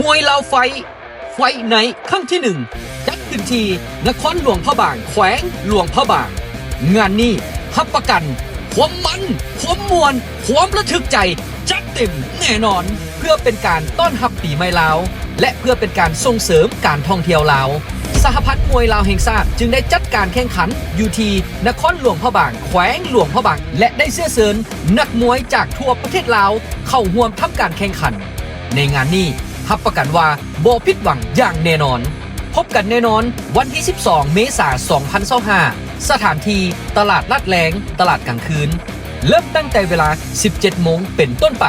ມວຍລາວໄຟ ໄຟໄນ ຄັ້ງທີໜຶ່ງ ຈັດຂຶ້ນທີ່ນະຄອນຫຼວງພະບາງ ແຂວງຫຼວງພະບາງ. ງານນີ້ຮັບປະກັນຄວາມມັນ, ຄວາມມ່ວນ, ຄວາມລະທຶກໃຈ ຈັດເຕັມແນ່ນອນ. ເພື່ອເປັນການຕ້ອນຮັບປີໃໝ່ລາວ ແລະ ເພື່ອເປັນການສົ່ງເສີມການທ່ອງທ່ຽວລາວ, ສະຫະພັນມວຍລາວແຫ່ງຊາດຈຶ່ງໄດ້ຈັດການແຂ່ງຂັນຢູ່ທີ່ນະຄອນຫຼວງພະບາງ ແຂວງຫຼວງພະບາງ ແລະ ໄດ້ເຊື້ອເຊີນນັກມວຍຈາກທົ່ວປະເທດລາວເຂົ້າຮ່ວມທຳການແຂ່ງຂັນ. ໃນງານນີ້ຮັບປະກັນວ່າບໍ່ຜິດຫວັງຢ່າງແນ່ນອນ. ພົບກັນແນ່ນອນວັນທີສິບສອງ ເມສາ ສອງພັນຊາວຫ້າ ສະຖານທີ່ຕະຫຼາດລາດແລງ ຕະຫຼາດກາງຄືນ ເລີ່ມຕັ້ງແຕ່ເວລາສິບເຈັດໂມງເປັນຕົ້ນໄປ.